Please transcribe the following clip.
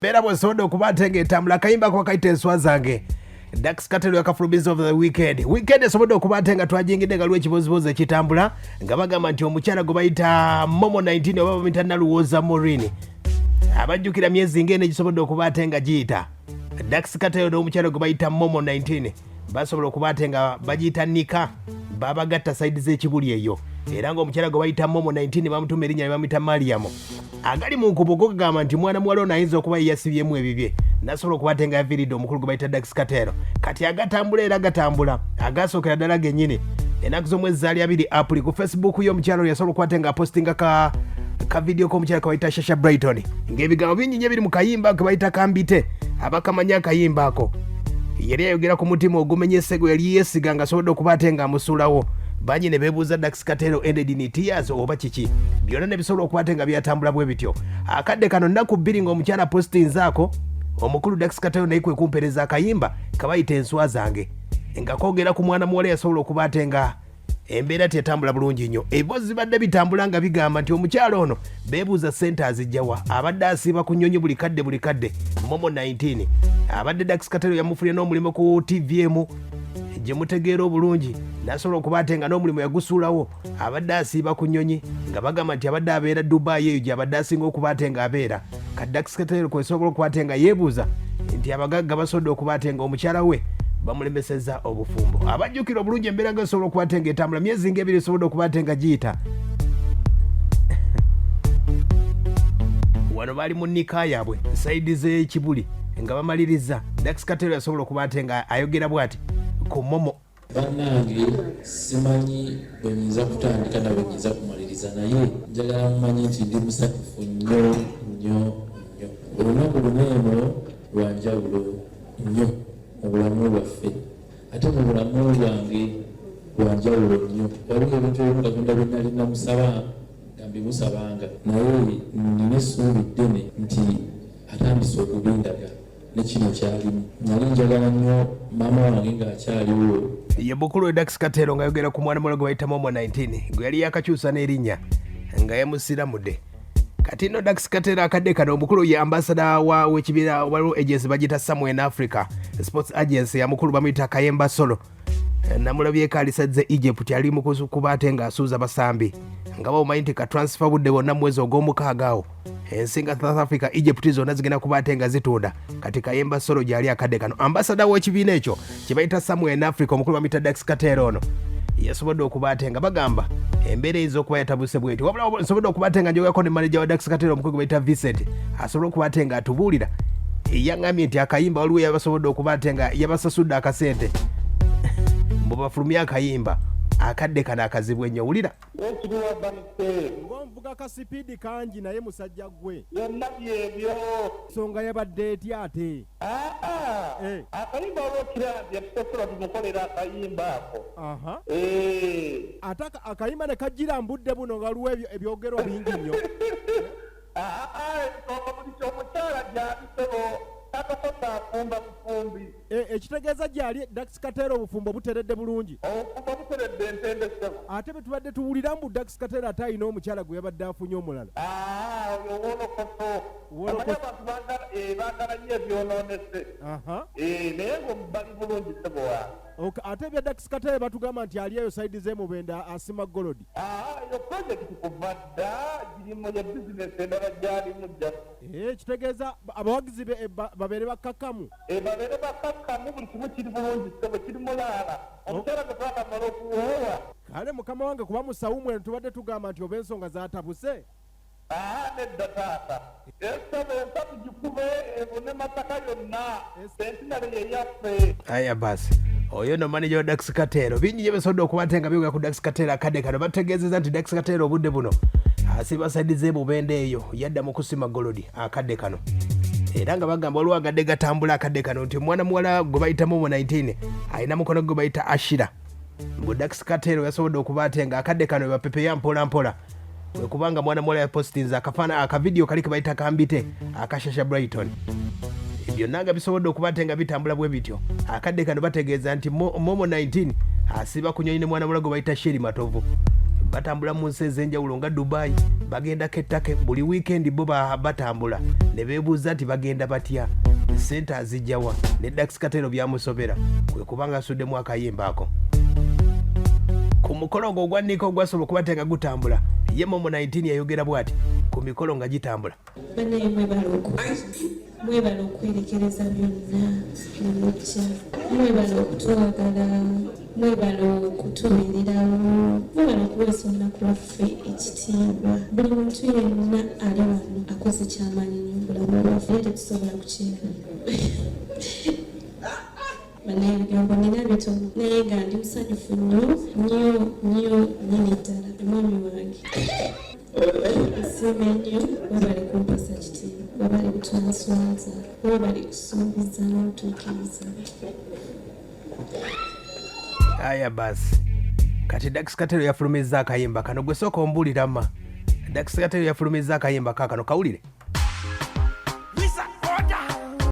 Beera bw'osobodde okuba ate ng'etambula akayimba ko kayita enswa zange. Dax Kartel yakafulumiza over the weekend. Weekend esobodde okuba ate nga twajingidde nga lw'ekibozibozi ekitambula nga bagamba nti omukyala gwe bayita Momo 19 oba bamuyita Naluwooza Maureen abajjukira myezi ng'eno egisobodde okuba ate nga giyita Dax Kartel n'omukyala gwe bayita Momo 19 basobola okuba ate nga bagiyita nika babagatta sayidi z'ekibuli eyo era ng'omukyala gwe bayita Momo 19 bamutuma erinnya ne bamuyita Mariam. Agali mu nkubo go gagamba nti mwana muwala ono ayinza okuba yeyasibyemu ebibye nasobola okuba ate nga yaviiridde omukulu gwe bayita Dax Kartel. Kati agatambula era gatambula agasookera ddala gennyini ennaku z'omwezi zaali 2 Apuli ku Facebook y'omukyala oyo yasobola okuba ate nga apostinga ka vidiyo k'omukyala ke bayita Shasha Brighton ng'ebigambo bingi nnyo ebiri mu kayimba ke bayita Kambite. Abakamanyi akayimba ako yali ayogera ku mutima ogumenyese gwe yali yeesiga ng'asobodde okuba ate ng'amusuulawo. Bangi ne beebuuza Dax Kartel ended in tears oba kiki, byonna ne bisobola okuba ate nga byatambula bwe bityo. Akadde kano nnaku 2 ng'omukyala postinzaako omukulu Dax Kartel naye kwe kumpeereza akayimba kabayita enswa zange nga koogera ku mwana muwala yasobola okuba ate nga embeera tetambula bulungi nnyo. Ebibozi bibadde bitambula nga bigamba nti omukyala ono beebuuza ssente azijjawa, abadde asiiba ku nnyonyi buli kadde buli kadde. Momo 19 abadde Dax Kartel yamufunye n'omulimu ku TV emu gye mutegeera obulungi, n'asobola okuba ate nga n'omulimu yagusuulawo. Abadde asiiba ku nnyonyi nga bagamba nti abadde abeera Dubai eyo gy'abadde asinga okuba ate ng'abeera. Kati Dax Kartel kwesobola okuba ate nga yeebuuza nti abagagga basobodde okuba ate nga omukyala we bamulemesezza obufumbo. Abajjukira obulungi embeera nga esobola okuba ate ng'etambula myezi ng'ebiri esobodde okuba ate nga giyita. Wano baali mu nnika yaabwe sayidi z'ekibuli nga bamaliriza. Dax Kartel yasobola okuba ate nga ayogera bw'ati ku Momo. Bannange simanyi bwe nyinza kutandika na bwe nyinza kumaliriza, naye njagala mumanye nti ndi musanyufu nnyo nnyo nnyo. Olunaku luno eno lwa njawulo nnyo mu bulamu bwaffe, ate mu bulamu bwange lwa njawulo nnyo. Waliwo ebintu ebimu Katonda bye nali namusaba nga mbimusabanga, naye nnina essuubi ddene nti atandise okubindaga. Ne kino kyalimu. Nali njagala nnyo maama wange ng'akyaliwo. Ye mukulu we Dax Kartel ng'ayogera ku mwana muwala gwe bayita Momo 19 gwe yali yakakyusa n'erinnya nga yamusiramudde. Kati nno Dax Kartel akadde kano omukulu ye ambasada wa w'ekibiina waliwo agency bagiyita Somewhere in Africa Sports Agency ya mukulu bamuyita Kayemba Solo. Namulabyeko alisazze Egypt ali mu kuba ate ng'asuuza basambi nga bamumanyi nti ka transfer budde bwonna mu mwezi ogw'omukaaga awo ensi nga South Africa, Egypt zonna zigenda kuba ate nga zitunda. Kati Kayemba Solo gyali akadde kano ambasada w'ekibiina ekyo kye bayita Somewhere in Africa omukulu bamuyita Dax Kartel ono yasobodde okuba ate nga bagamba embeera eyinza okuba yatabuse bweti. Wabula nsobodde okuba ate nga njogerako ne maneja wa Dax Kartel omukulu gwe bayita Vincent asobole okuba ate nga atubuulira. Yaŋŋambye nti akayimba waliwo yabasobodde okuba ate nga yabasasudde akasente mbu bafulumye akayimba akadde kano akazibu ennyo. Wulira. Ng'onvuga ka sipiidi kangi naye musajja ggwe. Byonna byebyo. Nsonga yabadde etya ate? Akayimba olw'okirambya tusobola tumukolera akayimba ako. Ate akayimba ne kajjira mu budde buno nga waliwo ebyogerwa bingi nnyo. Ensonga buli ky'omukyala gy'ali ssebo tatokosa afumba bufumbi. Ekitegeeza gy'ali Dax Kartel obufumbo buteredde bulungi. Obufumbo buteredde ntende ssebo. Ate bwe tubadde tuwulira mbu Dax Kartel ate alina omukyala gwe yabadde afunye omulala. Oyo wolokoso. Omanyi abantu baagala nnyo ebyonoonese. Naye nga bali bulungi ssebo wange. Okay, ate ebya Dax Kartel batugamba nti ali eyo sayidi z'e Mubende asima golodi. Eyo project kuva dda girimu ye bizinesi endala gyalimu just. Kitegeeza abawagizi be babeere bakkakkamu. Babeere bakkakkamu, buli kimu kiri bulungi ssebo, kiri mulaala. Omukyala gwe twakamala okuwoowa. Kale mukama wange kuba mu sawumu eno tubadde tugamba nti oba ensonga zatabuse. Nedda taata. Essabo ensa tugikube ebune Masaka yonna. Centenary ye yaffe. Aya basi oyo no manager wa Dax Kartel bingi gye basobodde okuba ate nga byogera ku Dax Kartel akadde kano bategeezezza nti Dax Kartel obudde buno asiba saidi z'e Mubende eyo yadda mu kusima golodi akadde kano era nga bagamba waliwo agadde gatambula akadde kano nti omwana muwala gwe bayita Momo 19 alina mukono gwe bayita Ashira mbu Dax Kartel yasobodde okuba ate nga akadde kano bapepeya mpola mpola kubanga mwana muwala yapostinze akafaana akavidiyo kali kebayita kambite akashasha Brighton byonna nga bisobodde okuba ate nga bitambula bwe bityo akadde kano bategeeza nti Momo 19 asiiba ku nyonyi ne mwana muwala gwe bayita Sheri Matovu. Batambula mu nsi ez'enjawulo nga Dubai, bagendako ettake buli wiikendi, bo batambula ne beebuuza nti bagenda batya, sente azijjawa? Ne Dax Katero byamusobera, kwe kubanga asuddemu akayimba ako ku mukolo ogwo ogwa Niiko ogwasobola okuba te nga gutambula. Ye Momo 19 yayogera bw'ati ku mikolo nga gitambula. Banaye, mwebale okwerekereza byonna nemujja. Mwebale okutwagala, mwebale okutubeererawo, mwebale okuweesa olunaku lwaffe ekitiibwa. Buli muntu yenna ali wano akoze kyamaanyi nnyo mu bulamu bwaffe, era tetusobola kukyerabira. Banaye, ebigambo nina bitono, naye nga ndi musanyufu nnyo nnyo nnyo nnyini ddala. Omwami wange, nsiima nnyo. Webale kumpasa kitiibwa, webale kutwanswaza, webale kusuubiza n'otuukiriza. Aya basi, kati Dax Katero yafulumizza akayimba kano. Gwe sooka ombuulirama, Dax Katero yafulumizza akayimba kaakano, kawulire.